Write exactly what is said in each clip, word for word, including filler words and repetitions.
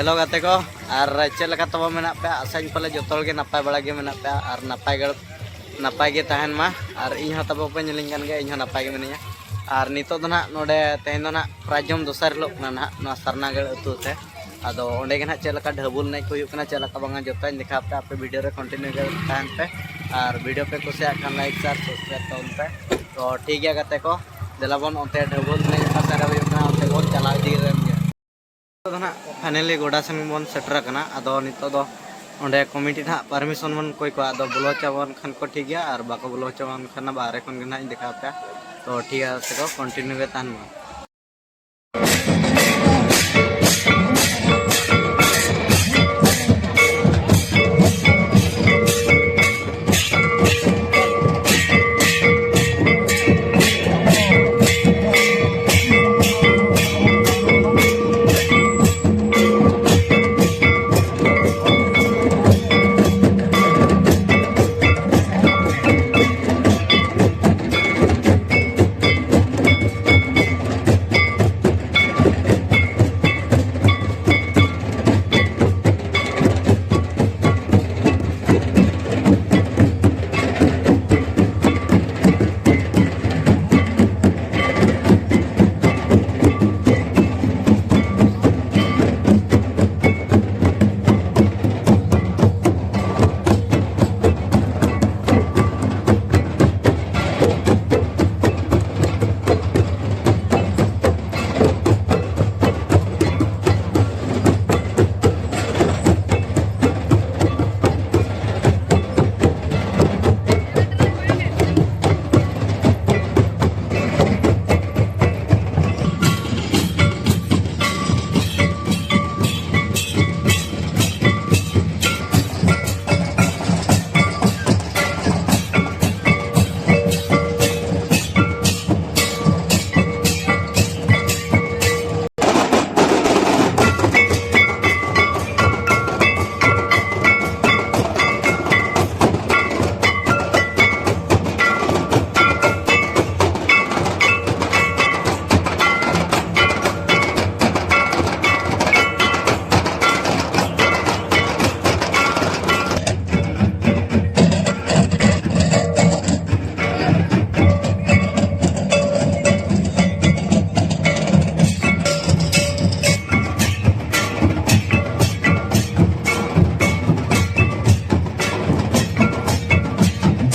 Hello ᱜᱟᱛᱮ ᱠᱚ, ᱟᱨ ᱪᱮᱫ ᱞᱮᱠᱟ ᱛᱟᱵᱚ ᱢᱮᱱᱟᱜ ᱯᱮᱭᱟ? ᱟᱥᱟᱧ ᱯᱟᱞᱮ ᱡᱚᱛᱚ ᱦᱚᱲ ᱜᱮ ᱱᱟᱯᱟᱭ ᱵᱟᱲᱟ ᱜᱮ ᱢᱮᱱᱟᱜ ᱯᱮᱭᱟ ᱟᱨ ᱱᱟᱯᱟᱭ ᱜᱮ, ᱱᱟᱯᱟᱭ ᱜᱮ ᱛᱟᱦᱮᱱ ᱢᱟ᱾ ᱟᱨ ᱤᱧ ᱦᱚᱸ ᱛᱟᱵᱚ ᱯᱮ ᱧᱮᱞᱤᱧ ᱠᱟᱱ ᱜᱮᱭᱟ, ᱤᱧ ᱦᱚᱸ ᱱᱟᱯᱟᱭ ᱜᱮ ᱢᱤᱱᱟᱹᱧᱟ᱾ ᱟᱨ ᱱᱤᱛᱚᱜ ᱫᱚ ᱱᱟᱦᱟᱜ ᱱᱚᱰᱮ, ᱛᱮᱦᱮᱧ ᱫᱚ ᱱᱟᱦᱟᱜ ᱯᱨᱟᱭᱤᱡᱽ ᱡᱚᱢ ᱫᱚᱥᱟᱨ ᱦᱤᱞᱳᱜ ᱠᱟᱱᱟ ᱱᱟᱦᱟᱜ ᱱᱚᱣᱟ ᱥᱟᱨᱱᱟᱜᱟᱲ ᱟᱹᱛᱩ ᱛᱮ᱾ ᱟᱫᱚ ᱚᱸᱰᱮ ᱜᱮ ᱱᱟᱦᱟᱜ ᱪᱮᱫ ᱞᱮᱠᱟ ᱰᱷᱟᱹᱵᱩᱞ ᱮᱱᱮᱡ ᱠᱚ ᱦᱩᱭᱩᱜ ᱠᱟᱱᱟ, ᱪᱮᱫ ᱞᱮᱠᱟ ᱵᱟᱝᱟ, ᱡᱚᱛᱚᱧ ᱫᱮᱠᱷᱟᱣ ᱯᱮᱭᱟ᱾ ᱟᱯᱮ ᱵᱷᱤᱰᱤᱭᱳ ᱨᱮ ᱠᱚᱱᱴᱤᱱᱤᱭᱩ ᱜᱮ ᱛᱟᱦᱮᱱ ᱯᱮ᱾ ᱟᱨ ᱵᱷᱤᱰᱤᱭᱳ ᱯᱮ ᱠᱩᱥᱤᱭᱟᱜ ᱠᱷᱟᱱ ᱞᱟᱭᱤᱠ, ᱥᱮᱭᱟᱨ, ᱥᱟᱵᱥᱠᱨᱟᱭᱤᱵᱽ ᱛᱟᱵᱚᱱ ᱯᱮ᱾ ᱛᱚ ᱴᱷᱤᱠ ᱜᱮᱭᱟ ᱜᱟᱛᱮ ᱠᱚ, ᱫᱮᱞᱟ ᱵᱚᱱ ᱚᱱᱛᱮ ᱰᱷᱟᱹᱵᱩᱞ ᱮᱱᱮᱡ ᱚᱠᱟ ᱥᱮᱫ ᱨᱮ ᱦᱩᱭᱩᱜ ᱠᱟᱱᱟ, ᱚᱱᱛᱮ ᱵᱚᱱ ᱪᱟᱞᱟᱣ ᱤᱫᱤ ᱞᱮᱱ ᱜᱮ᱾ ᱱᱤᱛᱚᱜ ᱫᱚ ᱱᱟᱦᱟᱜ ᱯᱷᱟᱭᱱᱟᱞᱤ ᱜᱚᱰᱟ ᱥᱮᱱ ᱵᱚᱱ ᱥᱮᱴᱮᱨ ᱟᱠᱟᱱᱟ᱾ ᱟᱫᱚ ᱱᱤᱛᱚᱜ ᱫᱚ ᱚᱸᱰᱮ ᱠᱚᱢᱤᱴᱤ ᱱᱟᱦᱟᱜ ᱯᱟᱨᱢᱤᱥᱚᱱ ᱵᱚᱱ ᱠᱚᱭ ᱠᱚᱣᱟ, ᱟᱫᱚ ᱵᱚᱞᱚ ᱦᱚᱪᱚ ᱟᱵᱚᱱ ᱠᱷᱟᱱ ᱠᱚ ᱴᱷᱤᱠ ᱜᱮᱭᱟ, ᱟᱨ ᱵᱟᱠᱚ ᱵᱚᱞᱚ ᱦᱚᱪᱚ ᱟᱵᱚᱱ ᱠᱷᱟᱱ ᱵᱟᱦᱨᱮ ᱠᱷᱚᱱ ᱜᱮ ᱱᱟᱦᱟᱜ ᱤᱧ ᱫᱮᱠᱷᱟᱣ ᱯᱮᱭᱟ᱾ ᱛᱚ ᱴᱷᱤᱠ ᱜᱮᱭᱟ, ᱥᱮ ᱠᱚ ᱠᱚᱱᱴᱤᱱᱤᱭᱩ ᱜᱮ ᱛᱟᱦᱮᱱ ᱢᱟ᱾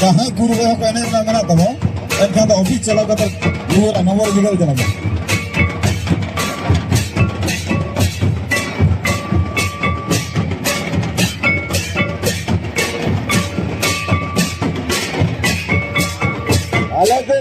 ᱡᱟᱦᱟᱸᱭ ᱜᱩᱨᱩ ᱵᱟᱵᱟ ᱠᱚ ᱮᱱᱮᱡ ᱨᱮᱱᱟᱜ ᱢᱮᱱᱟᱜ ᱛᱟᱵᱚᱱ, ᱮᱱᱠᱷᱟᱱ ᱫᱚ ᱚᱯᱷᱤᱥ ᱪᱟᱞᱟᱣ ᱠᱟᱛᱮ ᱨᱩᱣᱟᱹᱲ ᱟᱜ ᱱᱚᱢᱵᱚᱨ ᱤᱫᱤ ᱠᱟᱛᱮ ᱪᱟᱞᱟᱜ ᱢᱮ᱾ ᱟᱞᱮ ᱫᱚ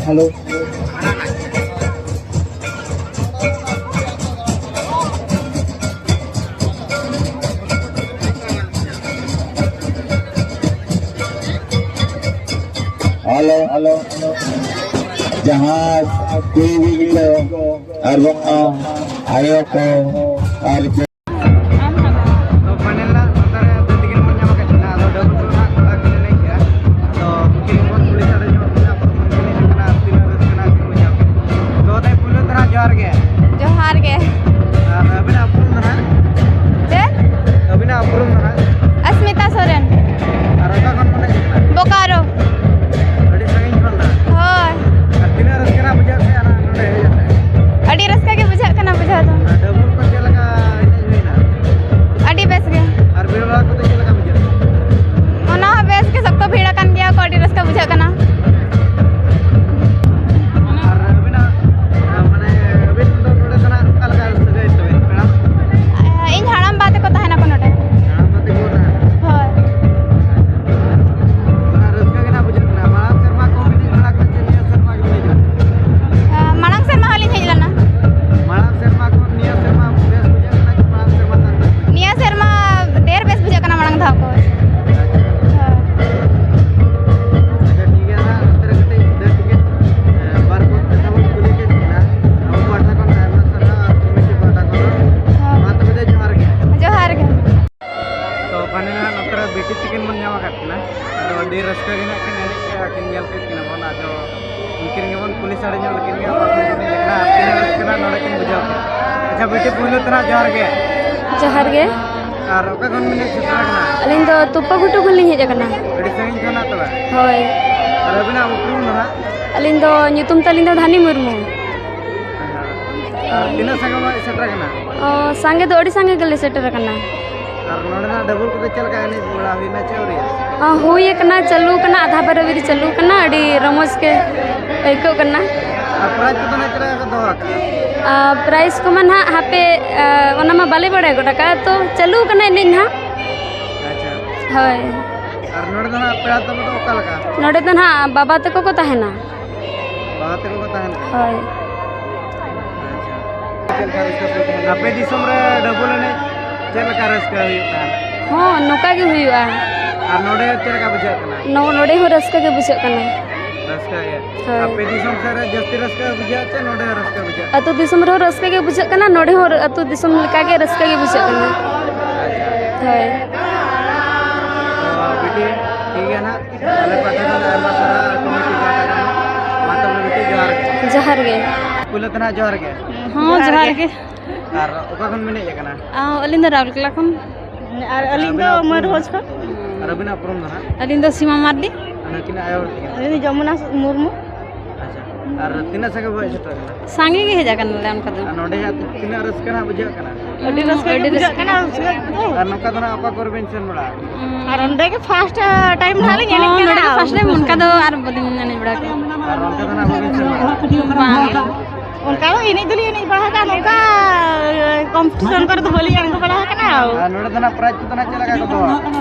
Hello. Hello, hello. ᱡᱟᱦᱟᱸ ᱠᱩᱲᱤ ᱜᱤᱫᱽᱨᱟᱹ ᱟᱨ ᱵᱟᱝ ᱟᱭᱳ ᱠᱚ ᱟᱨ ᱛᱚ, final ᱱᱟᱜ ᱱᱚᱛᱮ ᱨᱮ ᱫᱩ ᱴᱤᱠᱤᱴ ᱵᱚᱱ ᱧᱟᱢ ᱟᱠᱟᱫ ᱠᱤᱱᱟ᱾ ᱟᱫᱚ double ᱫᱚ ᱱᱟᱜ ᱠᱚᱲᱟ ᱠᱤᱱ ᱮᱱᱮᱡ ᱜᱮᱭᱟ᱾ ᱟᱫᱚ ᱩᱱᱠᱤᱱ ᱵᱚᱱ ᱠᱩᱞᱤ ᱥᱟᱰᱮ ᱧᱚᱜ ᱠᱤᱱᱟ, ᱚᱠᱚᱭ ᱠᱤᱱ ᱮᱱᱮᱡ ᱠᱟᱱᱟ, ᱛᱤᱱᱟᱹᱜ ᱨᱟᱹᱥᱠᱟᱹ ᱱᱟᱜ ᱠᱤᱱ ᱵᱩᱡᱷᱟᱹᱣ ᱠᱮᱫᱟ᱾ ᱛᱚ, ᱛᱮ ᱯᱩᱭᱞᱩ ᱫᱷᱟᱨᱟ ᱡᱚᱦᱟᱨ ᱜᱮ᱾ ᱡᱚᱦᱟᱨ ᱜᱮ᱾ ᱟᱨ ᱟᱹᱵᱤᱱᱟᱜ ᱩᱯᱨᱩᱢ ᱫᱚ ᱱᱟᱜ? ᱪᱮᱫ? ᱟᱹᱵᱤᱱᱟᱜ ᱩᱯᱨᱩᱢ ᱫᱚ ᱱᱟᱜ? ᱚᱥᱢᱤᱛᱟ ᱥᱚᱨᱮᱱ᱾ ᱟᱨ ᱚᱠᱟ ᱠᱷᱚᱱ ᱵᱚᱱ ᱦᱮᱡ ᱠᱟᱱᱟ? ᱵᱳᱠᱟᱨᱳ᱾ ᱟᱹᱰᱤ ᱥᱟᱺᱜᱤᱧ ᱠᱷᱚᱱ ᱱᱟᱜ? ᱦᱳᱭ᱾ ᱟᱨ ᱛᱤᱱᱟᱹᱜ ᱨᱟᱹᱥᱠᱟᱹ ᱱᱟᱜ ᱵᱩᱡᱷᱟᱹᱜ ᱠᱟᱱᱟ ᱱᱚᱰᱮ ᱦᱮᱡ ᱠᱟᱛᱮ? ᱟᱹᱰᱤ ᱨᱟᱹᱥᱠᱟᱹ ᱜᱮ ᱵᱩᱡᱷᱟᱹᱜ ᱠᱟᱱᱟ ᱵᱩᱡᱷᱟᱹᱣ ᱫᱚ᱾ ᱟᱨ ᱰᱟᱵᱩᱞ ᱠᱚ ᱪᱮᱫ ᱞᱮᱠᱟ ᱮᱱᱮᱡ ᱦᱩᱭᱱᱟ? ᱟᱹᱰᱤ ᱵᱮᱥ ᱜᱮ᱾ ᱟᱨ ᱵᱷᱤᱲ ᱵᱷᱟᱲ ᱠᱚᱫᱚ ᱪᱮᱫ ᱞᱮᱠᱟ ᱵᱩᱡᱷᱟᱹᱜ ᱠᱟᱱᱟ? ᱚᱱᱟ ᱦᱚᱸ ᱵᱮᱥ ᱜᱮ, ᱥᱚᱠᱛᱚ ᱵᱷᱤᱲ ᱟᱠᱟᱱ ᱜᱮᱭᱟ ᱠᱚ, ᱟᱹᱰᱤ ᱨᱟᱹᱥᱠᱟᱹ ᱵᱩᱡᱷᱟᱹᱜ ᱠᱟᱱᱟ᱾ ᱟᱨ ᱟᱹᱵᱤᱱᱟᱜ, ᱢᱟᱱᱮ, ᱟᱹᱵᱤᱱ ᱫᱚ ᱱᱚᱰᱮ ᱫᱚ ᱱᱟᱜ ᱚᱠᱟ ᱞᱮᱠᱟ ᱥᱟᱹᱜᱟᱹᱭ ᱛᱟᱹᱵᱤᱱ, ᱯᱮᱲᱟ? ᱤᱧ ᱦᱟᱲᱟᱢ ᱵᱟ ᱛᱟᱠᱚ ᱛᱟᱦᱮᱱᱟᱠᱚ ᱱᱚᱰᱮ᱾ ᱦᱟᱲᱟᱢ ᱵᱟ ᱛᱟᱠᱚ ᱛᱟᱦᱮᱱᱟ? ᱦᱳᱭ᱾ ᱚᱱᱟ ᱨᱟᱹᱥᱠᱟᱹ ᱜᱮ ᱱᱟᱜ ᱵᱩᱡᱷᱟᱹᱜ ᱠᱟᱱᱟ᱾ ᱢᱟᱲᱟᱝ ᱥᱮᱨᱢᱟ ᱠᱚ ᱵᱤᱱ ᱦᱮᱡ ᱵᱟᱲᱟ ᱠᱟᱱᱟ ᱪᱮ ᱱᱤᱭᱟᱹ ᱥᱮᱨᱢᱟ ᱜᱮᱵᱤᱱ ᱦᱤᱡᱩᱜᱼᱟ? ᱢᱟᱲᱟᱝ ᱥᱮᱨᱢᱟ ᱦᱚᱸᱞᱤᱧ ᱦᱮᱡ ᱞᱮᱱᱟ᱾ ᱢᱟᱲᱟᱝ ᱥᱮᱨᱢᱟ ᱠᱷᱚᱱ ᱱᱤᱭᱟᱹ ᱥᱮᱨᱢᱟ ᱵᱮᱥ ᱵᱩᱡᱷᱟᱹᱜ ᱠᱟᱱᱟ ᱪᱮ ᱢᱟᱲᱟᱝ ᱥᱮᱨᱢᱟ ᱠᱷᱚᱱ? ᱱᱤᱭᱟᱹ ᱥᱮᱨᱢᱟ ᱰᱷᱮᱨ ᱵᱮᱥ ᱵᱩᱡᱷᱟᱹᱜ ᱠᱟᱱᱟ ᱢᱟᱲᱟᱝ ᱫᱷᱟᱣ ᱠᱷᱚᱱ᱾ ᱦᱳᱭ᱾ ᱟᱪᱪᱷᱟ, ᱴᱷᱤᱠ ᱜᱮᱭᱟ ᱱᱟᱜ, ᱱᱚᱛᱮ ᱨᱮ ᱠᱟᱹᱴᱤᱡ ᱫᱟᱹᱲ ᱴᱤᱠᱤᱴ, ᱮ, ᱵᱟᱨ ᱠᱚ ᱠᱟᱛᱷᱟ ᱵᱚᱱ ᱠᱩᱞᱤ ᱠᱮᱫ ᱠᱤᱱᱟ᱾ ᱟᱵᱚ ᱯᱟᱦᱴᱟ ᱠᱷᱚᱱ ᱟᱭᱢᱟ ᱥᱟᱨᱦᱟᱣ ᱟᱨ ᱠᱚᱢᱤᱴᱤ ᱯᱟᱦᱴᱟ ᱠᱷᱚᱱ ᱦᱚᱸ᱾ ᱦᱳᱭ᱾ ᱢᱟ ᱛᱚᱵᱮ ᱫᱮ, ᱡᱚᱦᱟᱨ ᱜᱮ᱾ ᱡᱚᱦᱟᱨ ᱜᱮ᱾ ᱛᱚ, ᱯᱷᱟᱭᱱᱟᱞ ᱱᱟᱜ ᱱᱚᱛᱮ ᱨᱮ ᱵᱤᱴᱤ ᱛᱤᱠᱤᱱ ᱵᱚᱱ ᱧᱟᱢ ᱟᱠᱟᱫ ᱠᱤᱱᱟ᱾ ᱟᱫᱚ ᱟᱹᱰᱤ ᱨᱟᱹᱥᱠᱟᱹ ᱜᱮ ᱱᱟᱜ ᱠᱤᱱ ᱮᱱᱮᱡ ᱠᱮᱜᱼᱟ, ᱠᱤᱱ ᱧᱮᱞ ᱠᱮᱫ ᱠᱤᱱᱟ ᱵᱚᱱ᱾ ᱟᱫᱚ ᱩᱱᱠᱤᱱ ᱜᱮᱵᱚᱱ ᱠᱩᱞᱤ ᱥᱟᱰᱮ ᱧᱚᱜ ᱞᱮᱠᱤᱱ ᱜᱮ, ᱚᱠᱟ ᱠᱷᱚᱱ ᱠᱤᱱ ᱦᱮᱡ ᱟᱠᱟᱱᱟ ᱟᱨ ᱛᱤᱱᱟᱹᱜ ᱨᱟᱹᱥᱠᱟᱹ ᱱᱟᱜ ᱱᱚᱰᱮ ᱠᱤᱱ ᱵᱩᱡᱷᱟᱹᱣ ᱠᱮᱫᱟ᱾ ᱟᱪᱪᱷᱟ, ᱵᱤᱴᱤ, ᱯᱩᱭᱞᱩ ᱛᱮ ᱱᱟᱜ ᱡᱚᱦᱟᱨ ᱜᱮ᱾ ᱡᱚᱦᱟᱨ ᱜᱮ᱾ ᱟᱨ ᱚᱠᱟ ᱠᱷᱚᱱ ᱵᱤᱱ ᱦᱮᱡ ᱥᱮᱴᱮᱨ ᱟᱠᱟᱱᱟ? ᱟᱹᱞᱤᱧ ᱫᱚ ᱛᱩᱯᱟᱹ ᱜᱷᱩᱴᱩ ᱠᱷᱚᱱ ᱞᱤᱧ ᱦᱮᱡ ᱟᱠᱟᱱᱟ᱾ ᱟᱹᱰᱤ ᱥᱟᱺᱜᱤᱧ ᱠᱷᱚᱱᱟᱜ ᱛᱚᱵᱮ? ᱦᱳᱭ᱾ ᱟᱨ ᱟᱹᱵᱤᱱᱟᱜ ᱩᱯᱨᱩᱢ ᱫᱚ ᱱᱟᱦᱟᱜ? ᱟᱹᱞᱤᱧ ᱫᱚ, ᱧᱩᱛᱩᱢ ᱛᱟᱹᱞᱤᱧ ᱫᱚ ᱫᱷᱟᱱᱤ ᱢᱩᱨᱢᱩ᱾ ᱟᱨ ᱛᱤᱱᱟᱹᱜ ᱥᱟᱸᱜᱮ ᱵᱚᱱ ᱦᱮᱡ ᱥᱮᱴᱮᱨ ᱟᱠᱟᱱᱟ? ᱚ, ᱥᱟᱸᱜᱮ ᱫᱚ ᱟᱹᱰᱤ ᱥᱟᱸᱜᱮ ᱜᱮᱞᱮ ᱥᱮᱴᱮᱨ ᱟᱠᱟᱱᱟ᱾ ᱟᱨ ᱱᱚᱰᱮᱱᱟᱜ ᱰᱟᱵᱩᱞ ᱠᱚᱫᱚ ᱪᱮᱫ ᱞᱮᱠᱟ ᱮᱱᱮᱡ ᱵᱟᱲᱟ ᱦᱩᱭᱱᱟ ᱪᱮ ᱟᱹᱣᱨᱤᱭᱟ? ᱚ, ᱦᱩᱭ ᱟᱠᱟᱱᱟ, ᱪᱟᱹᱞᱩ ᱟᱠᱟᱱᱟ, ᱟᱫᱷᱟ ᱵᱟᱨᱟᱵᱟᱨᱤ ᱪᱟᱹᱞᱩ ᱟᱠᱟᱱᱟ, ᱟᱹᱰᱤ ᱨᱚᱢᱚᱡᱽ ᱜᱮ ᱟᱹᱭᱠᱟᱹᱜ ᱠᱟᱱᱟ᱾ ᱟᱨ ᱯᱨᱟᱭᱤᱡᱽ ᱠᱚᱫᱚ ᱱᱟᱦᱟᱜ ᱪᱮᱫ ᱞᱮᱠᱟ ᱠᱚ ᱫᱚᱦᱚ ᱟᱠᱟᱫᱼᱟ? ᱟᱨ ᱯᱨᱟᱭᱤᱡᱽ ᱠᱚᱢᱟ ᱱᱟᱦᱟᱜ ᱦᱟᱯᱮ, ᱟ, ᱚᱱᱟ ᱢᱟ ᱵᱟᱞᱮ ᱵᱟᱲᱟᱭ ᱜᱚᱫ ᱟᱠᱟᱫᱼᱟ, ᱛᱚ ᱪᱟᱹᱞᱩ ᱟᱠᱟᱱᱟ ᱮᱱᱮᱡ ᱱᱟᱦᱟᱜ᱾ ᱟᱪᱪᱷᱟ᱾ ᱦᱳᱭ᱾ ᱟᱨ ᱱᱚᱰᱮ ᱫᱚ ᱱᱟᱦᱟᱜ ᱯᱮᱲᱟ ᱛᱟᱵᱚ ᱫᱚ ᱚᱠᱟ ᱞᱮᱠᱟ? ᱱᱚᱰᱮ ᱫᱚ ᱱᱟᱦᱟᱜ ᱵᱟᱵᱟ ᱛᱟᱠᱚ ᱠᱚ ᱛᱟᱦᱮᱱᱟ᱾ ᱟᱯᱮ ᱠᱚᱠᱚ ᱛᱟᱦᱮᱱ ᱠᱟᱱᱟ? ᱦᱳᱭ᱾ ᱟᱪᱪᱷᱟ᱾ ᱪᱮᱫ ᱞᱮᱠᱟ ᱨᱟᱹᱥᱠᱟᱹ ᱯᱮ ᱛᱟᱦᱮᱱᱟ? ᱟᱯᱮ ᱫᱤᱥᱚᱢ ᱨᱮ ᱰᱟᱵᱩᱞ ᱮᱱᱮᱡ ᱪᱮᱫ ᱞᱮᱠᱟ ᱨᱟᱹᱥᱠᱟᱹ ᱦᱩᱭᱩᱜ ᱠᱟᱱᱟ? ᱦᱚᱸ, ᱱᱚᱝᱠᱟ ᱜᱮ ᱦᱩᱭᱩᱜᱼᱟ᱾ ᱟᱨ ᱱᱚᱰᱮ ᱪᱮᱫ ᱞᱮᱠᱟ ᱵᱩᱡᱷᱟᱹᱜ ᱠᱟᱱᱟ? ᱱᱚ-, ᱱᱚᱰᱮ ᱦᱚᱸ ᱨᱟᱹᱥᱠᱟᱹ ᱜᱮ ᱵᱩᱡᱷᱟᱹᱜ ᱠᱟᱱᱟ᱾ ᱨᱟᱹᱥᱠᱟᱹ ᱜᱮ᱾ ᱦᱳᱭ᱾ ᱟᱯᱮ ᱫᱤᱥᱚᱢ ᱥᱮᱫ ᱨᱮ ᱡᱟᱹᱥᱛᱤ ᱨᱟᱹᱥᱠᱟᱹ ᱵᱩᱡᱷᱟᱹᱜᱼᱟ ᱪᱮ ᱱᱚᱰᱮ ᱨᱟᱹᱥᱠᱟᱹ ᱵᱩᱡᱷᱟᱹᱜᱼᱟ? ᱟᱹᱛᱩ ᱫᱤᱥᱚᱢ ᱨᱮᱦᱚᱸ ᱨᱟᱹᱥᱠᱟᱹ ᱜᱮ ᱵᱩᱡᱷᱟᱹᱜ ᱠᱟᱱᱟ, ᱱᱚᱰᱮ ᱦᱚᱸ ᱟᱹᱛᱩ ᱫᱤᱥᱚᱢ ᱞᱮᱠᱟ ᱜᱮ ᱨᱟᱹᱥᱠᱟᱹ ᱜᱮ ᱵᱩᱡᱷᱟᱹᱜ ᱠᱟᱱᱟ᱾ ᱦᱳᱭ᱾ ᱛᱚ, ᱵᱤᱴᱤ, ᱴᱷᱤᱠ ᱜᱮᱭᱟ ᱱᱟᱦᱟᱜ᱾ ᱟᱞᱮ ᱯᱟᱦᱴᱟ ᱠᱷᱚᱱ ᱟᱭᱢᱟ ᱥᱟᱨᱦᱟᱣ ᱟᱨ ᱠᱚᱢᱤᱴᱤ ᱯᱟᱦᱴᱟ ᱠᱷᱚᱱ᱾ ᱢᱟ ᱛᱚᱵᱮ ᱵᱤᱴᱤ, ᱡᱚᱦᱟᱨ ᱜᱮ᱾ ᱡᱚᱦᱟᱨ ᱜᱮ᱾ ᱯᱩᱭᱞᱩ ᱛᱮ ᱱᱟᱦᱟᱜ ᱡᱚᱦᱟᱨ ᱜᱮ᱾ ᱦᱚᱸ, ᱡᱚᱦᱟᱨ ᱡᱚᱦᱟᱨ ᱜᱮ᱾ ᱜᱮ᱾ ᱟᱨ ᱚᱠᱟ ᱠᱷᱚᱱ ᱵᱤᱱ ᱦᱮᱡ ᱟᱠᱟᱱᱟ? ᱟ, ᱟᱹᱞᱤᱧ ᱫᱚ ᱨᱟᱣᱩᱨᱠᱮᱞᱟ ᱠᱷᱚᱱ᱾ ᱟᱨ ᱟᱹᱞᱤᱧ ᱫᱚ ᱟᱹᱵᱤᱱᱟᱜ ᱩᱯᱨᱩᱢ? ᱢᱚᱭᱩᱨᱵᱷᱚᱸᱡᱽ ᱠᱷᱚᱱ᱾ ᱟᱨ ᱟᱹᱵᱤᱱᱟᱜ ᱩᱯᱨᱩᱢ ᱫᱚ ᱱᱟᱦᱟᱜ? ᱟᱹᱞᱤᱧ ᱫᱚ ᱥᱤᱢᱟ ᱢᱟᱨᱰᱤ᱾ ᱟᱨ ᱱᱩᱠᱤᱱᱟᱜ ᱟᱭᱳ ᱦᱚᱲ ᱛᱟᱹᱠᱤᱱ? ᱟᱹᱞᱤᱧ ᱫᱚ ᱡᱚᱢᱩᱱᱟ ᱢᱩᱨᱢᱩ᱾ ᱟᱪᱪᱷᱟ᱾ ᱟᱨ ᱛᱤᱱᱟᱹᱜ ᱥᱟᱸᱜᱮ ᱵᱚ ᱦᱮᱡ ᱥᱮᱴᱮᱨ ᱟᱠᱟᱱᱟ? ᱥᱟᱸᱜᱮ ᱜᱮ ᱦᱮᱡ ᱟᱠᱟᱱᱟᱞᱮ ᱚᱱᱠᱟ ᱫᱚ᱾ ᱟᱨ ᱱᱚᱰᱮ ᱦᱟᱸᱜ ᱛᱤᱱᱟᱹᱜ ᱨᱟᱹᱥᱠᱟᱹ ᱦᱟᱸᱜ ᱵᱩᱡᱷᱟᱹᱜ ᱠᱟᱱᱟ? ᱟᱹᱰᱤ ᱨᱟᱹᱥᱠᱟᱹ ᱦᱩᱸ, ᱜᱮ ᱟᱹᱰᱤ ᱵᱩᱡᱷᱟᱹᱜ ᱨᱟᱹᱥᱠᱟᱹ᱾ ᱠᱟᱱᱟ, ᱨᱟᱹᱥᱠᱟᱹ ᱫᱚ᱾ ᱟᱨ ᱱᱚᱝᱠᱟ ᱫᱚ ᱦᱟᱸᱜ ᱚᱠᱟ ᱠᱚᱨᱮ ᱵᱤᱱ ᱥᱮᱱ ᱵᱟᱲᱟ ᱟᱠᱟᱱᱟ? ᱦᱩᱸ᱾ ᱟᱨ ᱚᱸᱰᱮ ᱜᱮ first time ᱦᱟᱸᱜ ᱞᱤᱧ ᱮᱱᱮᱡ ᱦᱚᱸ, ᱠᱟᱱᱟ᱾ ᱱᱚᱰᱮ ᱜᱮ first time, ᱚᱱᱠᱟ ᱫᱚ ᱟᱨ ᱵᱟᱹᱞᱤᱧ ᱮᱱᱮᱡ ᱵᱟᱲᱟ ᱟᱠᱟᱫᱟ᱾ ᱟᱨ ᱚᱱᱠᱟ ᱫᱚ ᱦᱟᱸᱜ ᱵᱟᱹᱵᱤᱱ ᱥᱮᱱ ᱵᱟᱲᱟ ᱟᱠᱟᱱᱟ? ᱵᱟᱝ᱾ ᱚᱱᱠᱟ ᱫᱚ ᱮᱱᱮᱡ ᱫᱚᱞᱤᱧ ᱮᱱᱮᱡ ᱵᱟᱲᱟ ᱟᱠᱟᱫᱟ, ᱱᱚᱝᱠᱟ competition ᱠᱚᱨᱮ ᱫᱚ ᱵᱟᱹᱞᱤᱧ ᱟᱬᱜᱚ ᱵᱟᱲᱟ ᱟᱠᱟᱱᱟ᱾ ᱟᱨ ᱱᱚᱰᱮ ᱫᱚ ᱦᱟᱸᱜ prize ᱠᱚᱫᱚ ᱦᱟᱸᱜ ᱪᱮᱫ ᱞᱮᱠᱟ ᱠᱚ ᱫᱚᱦᱚ ᱟᱠᱟᱫᱟ?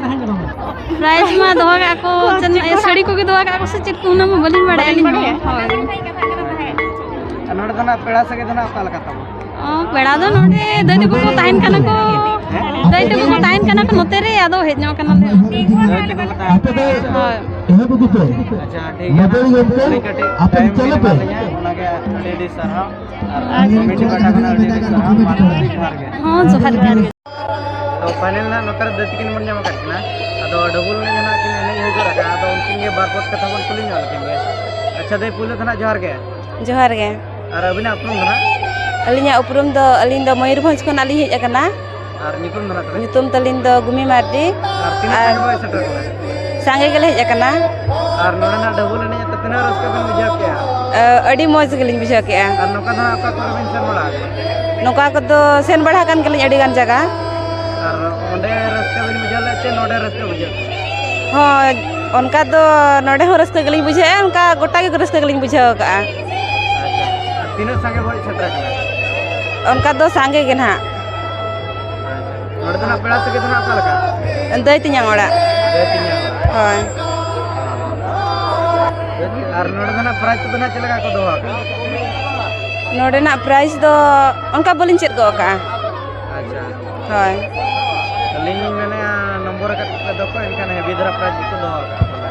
Prize ᱢᱟ ᱫᱚᱦᱚ ᱠᱟᱜᱼᱟ ᱠᱚ, ᱪᱮᱫ ᱪᱮᱫ ᱠᱚ ᱥᱟᱹᱲᱤ ᱠᱚᱜᱮ ᱫᱚᱦᱚ ᱠᱟᱜᱼᱟ ᱠᱚ ᱥᱮ ᱪᱮᱫ ᱠᱚ, ᱚᱱᱟ ᱢᱟ ᱵᱟᱹᱞᱤᱧ ᱵᱟᱲᱟᱭᱟ ᱵᱟᱹᱞᱤᱧ ᱟᱹᱞᱤᱧ ᱢᱟ᱾ ᱵᱟᱲᱟᱭᱟ᱾ ᱦᱳᱭ᱾ ᱟᱨ ᱱᱚᱰᱮ ᱫᱚ ᱱᱟᱜ ᱯᱮᱲᱟ ᱥᱟᱸᱜᱮ ᱫᱚ ᱱᱟᱜ ᱚᱠᱟ ᱞᱮᱠᱟ ᱛᱟᱵᱚ? ᱚ, ᱯᱮᱲᱟ ᱫᱚ ᱱᱚᱰᱮ ᱫᱟᱹᱭ ᱛᱟᱠᱚ ᱠᱚ ᱛᱟᱦᱮᱱ ᱠᱟᱱᱟ ᱠᱚ᱾ ᱦᱮᱸ? ᱫᱟᱹᱭ ᱛᱟᱠᱚ ᱠᱚ ᱛᱟᱦᱮᱱ ᱠᱟᱱᱟ ᱠᱚ ᱱᱚᱛᱮ ᱨᱮ, ᱟᱫᱚ ᱦᱮᱡ ᱧᱚᱜ ᱠᱟᱱᱟᱞᱮ᱾ ᱫᱟᱹᱭ ᱛᱟᱠᱚ ᱠᱚ ᱛᱟᱦᱮᱱ ᱠᱟᱱᱟ᱾ ᱦᱳᱭ᱾ ᱟᱪᱪᱷᱟ, ᱴᱷᱤᱠ ᱜᱮᱭᱟ ᱱᱟᱜ᱾ ᱟᱹᱰᱤ ᱠᱟᱹᱴᱤᱡ time ᱵᱤᱱ ᱮᱢᱟᱫ ᱞᱤᱧᱟ, ᱚᱱᱟᱜᱮ ᱟᱹᱰᱤ ᱟᱹᱰᱤ ᱥᱟᱨᱦᱟᱣ᱾ ᱟᱨ committee ᱯᱟᱦᱴᱟ ᱠᱷᱚᱱᱟᱜ ᱟᱹᱰᱤ ᱟᱹᱰᱤ ᱥᱟᱨᱦᱟᱣ᱾ ᱢᱟ ᱛᱚᱵᱮ ᱡᱚᱦᱟᱨ ᱜᱮ᱾ ᱦᱚᱸ, ᱡᱚᱦᱟᱨ ᱜᱮ᱾ ᱛᱚ, final ᱱᱟᱜ ᱱᱚᱛᱮ ᱨᱮ ᱫᱟᱹᱭ ᱛᱟᱹᱠᱤᱱ ᱵᱚᱱ ᱧᱟᱢ ᱟᱠᱟᱫ ᱠᱤᱱᱟ᱾ ᱟᱫᱚ ᱰᱟᱵᱩᱞ ᱮᱱᱮᱡ ᱱᱟᱜ ᱠᱤᱱ ᱮᱱᱮᱡ ᱦᱩᱭ ᱜᱚᱫ ᱟᱠᱟᱫᱼᱟ᱾ ᱟᱫᱚ ᱩᱱᱠᱤᱱ ᱜᱮ ᱵᱟᱨ ᱯᱚᱫ ᱠᱟᱛᱷᱟ ᱵᱚᱱ ᱠᱩᱞᱤ ᱧᱚᱜ ᱞᱮᱠᱤᱱ ᱜᱮ᱾ ᱟᱪᱪᱷᱟ ᱫᱟᱹᱭ, ᱯᱩᱭᱞᱩ ᱫᱚ ᱱᱟᱜ ᱡᱚᱦᱟᱨ ᱜᱮ᱾ ᱡᱚᱦᱟᱨ ᱜᱮ᱾ ᱟᱨ ᱟᱹᱵᱤᱱᱟᱜ ᱩᱯᱨᱩᱢ ᱫᱚ ᱱᱟᱜ? ᱟᱹᱞᱤᱧᱟᱜ ᱩᱯᱨᱩᱢ ᱫᱚ, ᱟᱹᱞᱤᱧ ᱫᱚ ᱢᱚᱭᱩᱨᱵᱷᱚᱸᱡᱽ ᱠᱷᱚᱱᱟᱜ ᱞᱤᱧ ᱦᱮᱡ ᱟᱠᱟᱱᱟ᱾ ᱟᱨ ᱧᱩᱛᱩᱢ ᱫᱚ ᱱᱟᱜ ᱛᱟᱵᱮᱱ? ᱧᱩᱛᱩᱢ ᱛᱟᱹᱞᱤᱧ ᱫᱚ ᱜᱩᱢᱤ ᱢᱟᱨᱰᱤ᱾ ᱟᱨ ᱛᱤᱱᱟᱹᱜ ᱟᱨ ᱥᱟᱸᱜᱮ ᱵᱚ ᱦᱮᱡ ᱥᱮᱴᱮᱨ ᱠᱟᱱᱟ? ᱥᱟᱸᱜᱮ ᱜᱮᱞᱮ ᱦᱮᱡ ᱟᱠᱟᱱᱟ᱾ ᱟᱨ ᱱᱚᱰᱮ ᱱᱟᱜ ᱰᱟᱵᱩᱞ ᱮᱱᱮᱡ ᱟᱛᱮ ᱛᱤᱱᱟᱹᱜ ᱨᱟᱹᱥᱠᱟᱹ ᱵᱮᱱ ᱵᱩᱡᱷᱟᱹᱣ ᱠᱮᱜᱼᱟ? ᱟᱹᱰᱤ ᱢᱚᱡᱽ ᱜᱮᱞᱤᱧ ᱵᱩᱡᱷᱟᱹᱣ ᱠᱮᱜᱼᱟ᱾ ᱟᱨ ᱱᱚᱝᱠᱟ ᱫᱚ ᱱᱟᱜ ᱚᱠᱟ ᱠᱚᱨᱮ ᱵᱮᱱ ᱥᱮᱱ ᱵᱟᱲᱟ ᱟᱠᱟᱱᱟ? ᱱᱚᱝᱠᱟ ᱠᱚᱫᱚ ᱥᱮᱱ ᱵᱟᱲᱟ ᱟᱠᱟᱱ ᱜᱮᱭᱟᱞᱤᱧ ᱟᱹᱰᱤ ᱜᱟᱱ ᱡᱟᱭᱜᱟ᱾ ᱟᱨ ᱚᱸᱰᱮ ᱨᱟᱹᱥᱠᱟᱹ ᱵᱮᱱ ᱵᱩᱡᱷᱟᱹᱣ ᱞᱮᱫ ᱪᱮ ᱱᱚᱰᱮ ᱨᱟᱹᱥᱠᱟᱹ ᱵᱩᱡᱷᱟᱹᱣ? ᱦᱳᱭ, ᱚᱱᱠᱟ ᱫᱚ ᱱᱚᱰᱮ ᱦᱚᱸ ᱨᱟᱹᱥᱠᱟᱹ ᱜᱮᱞᱤᱧ ᱵᱩᱡᱷᱟᱹᱣᱮᱫᱼᱟ, ᱚᱱᱠᱟ ᱜᱚᱴᱟ ᱜᱮ ᱨᱟᱹᱥᱠᱟᱹ ᱜᱮᱞᱤᱧ ᱵᱩᱡᱷᱟᱹᱣ ᱟᱠᱟᱫᱼᱟ᱾ ᱟᱪᱪᱷᱟ, ᱟᱨ ᱛᱤᱱᱟᱹᱜ ᱥᱟᱸᱜᱮ ᱵᱚ ᱦᱮᱡ ᱥᱮᱴᱮᱨ ᱟᱠᱟᱱᱟ? ᱚᱱᱠᱟ ᱫᱚ ᱥᱟᱸᱜᱮ ᱜᱮ ᱱᱟᱦᱟᱜ᱾ ᱟᱪᱪᱷᱟ, ᱱᱚᱰᱮ ᱫᱚ ᱱᱟᱦᱟᱜ ᱯᱮᱲᱟ ᱥᱟᱸᱜᱮ ᱫᱚ ᱱᱟᱦᱟᱜ ᱚᱠᱟ ᱞᱮᱠᱟ? ᱫᱟᱹᱭ ᱛᱮᱧᱟᱝ ᱚᱲᱟᱜ᱾ ᱫᱟᱹᱭ ᱛᱮᱧᱟᱝ ᱚᱲᱟᱜ᱾ ᱦᱳᱭ᱾ ᱟᱨ ᱱᱚᱰᱮ ᱫᱚ ᱱᱟᱜ ᱯᱨᱟᱭᱤᱡᱽ ᱠᱚᱫᱚ ᱱᱟᱜ ᱪᱮᱫ ᱞᱮᱠᱟ ᱠᱚ ᱫᱚᱦᱚ ᱟᱠᱟᱫᱼᱟ? ᱱᱚᱰᱮᱱᱟᱜ ᱯᱨᱟᱭᱤᱡᱽ ᱫᱚ ᱚᱱᱠᱟ ᱵᱟᱹᱞᱤᱧ ᱪᱮᱫ ᱜᱚᱫ ᱟᱠᱟᱫᱼᱟ᱾ ᱟᱪᱪᱷᱟ᱾ ᱦᱳᱭ᱾ ᱟᱹᱞᱤᱧ ᱞᱤᱧ ᱢᱮᱱᱮᱫᱼᱟ, ᱱᱚᱢᱵᱚᱨ ᱟᱠᱟᱫ ᱠᱚ ᱫᱚ ᱠᱚ, ᱮᱱᱠᱷᱟᱱ ᱦᱮᱵᱤ ᱫᱷᱟᱨᱟ ᱯᱨᱟᱭᱤᱡᱽ ᱜᱮᱠᱚ ᱫᱚᱦᱚ ᱟᱠᱟᱫᱼᱟ ᱯᱟᱞᱮ᱾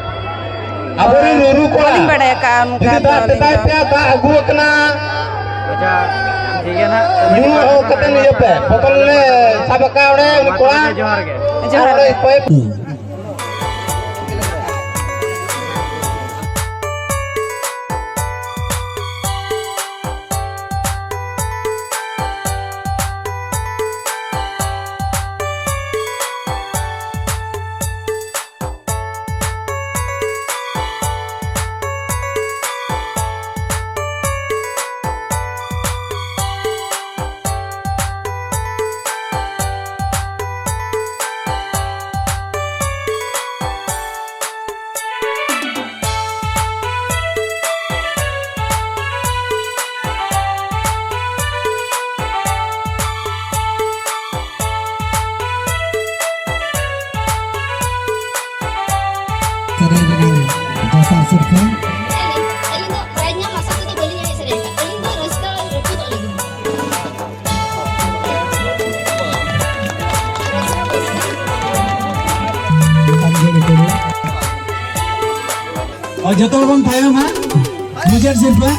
ᱟᱵᱚᱨᱮᱱ ᱨᱩᱨᱩ ᱠᱚᱲᱟ᱾ ᱵᱟᱹᱞᱤᱧ ᱵᱟᱲᱟᱭ ᱟᱠᱟᱫᱼᱟ ᱚᱱᱠᱟ ᱡᱩᱫᱤ ᱫᱚ ᱫᱟᱜ ᱟᱹᱞᱤᱧ ᱛᱮᱛᱟᱝ ᱫᱚ᱾ ᱯᱮᱭᱟ, ᱫᱟᱜ ᱟᱹᱜᱩ ᱟᱠᱟᱱᱟ᱾ ᱟᱪᱪᱷᱟ, ᱴᱷᱤᱠ ᱜᱮᱭᱟ ᱱᱟᱜ᱾ ᱧᱩ ᱦᱚᱸ ᱠᱟᱛᱮ ᱤᱭᱟᱹ ᱯᱮ᱾ ᱵᱚᱛᱚᱞ ᱞᱮ ᱥᱟᱵ ᱟᱠᱟᱫ ᱚᱸᱰᱮ, ᱩᱱᱤ ᱢᱟ ᱠᱚᱲᱟ᱾ ᱛᱚᱵᱮ ᱡᱚᱦᱟᱨ ᱜᱮ᱾ ᱡᱚᱦᱟᱨ ᱟᱨ ᱜᱮ᱾ ᱯᱟᱭᱤᱯ᱾ ᱥᱮᱨᱮᱧ ᱨᱮᱱᱟᱝ ᱫᱚᱥᱟᱨ ᱥᱤᱨᱯᱷᱟᱹ᱾ ᱟᱹᱞᱤᱧ ᱫᱚ ᱯᱨᱟᱭᱤᱡᱽ ᱧᱟᱢ ᱟᱥᱟ ᱛᱮᱫᱚ ᱵᱟᱹᱞᱤᱧ ᱮᱱᱮᱡ ᱥᱮᱨᱮᱧ ᱟᱠᱟᱫᱟ᱾ ᱟᱹᱞᱤᱧ ᱫᱚ ᱨᱟᱹᱥᱠᱟᱹ ᱨᱟᱹᱯᱩᱫᱚᱜ ᱞᱟᱹᱜᱤᱫ᱾ ᱟᱨ ᱡᱚᱛᱚ ᱦᱚᱲ ᱵᱚᱱ ᱛᱟᱭᱚᱢᱟ ᱢᱩᱪᱟᱹᱫ ᱥᱤᱨᱯᱷᱟᱹ᱾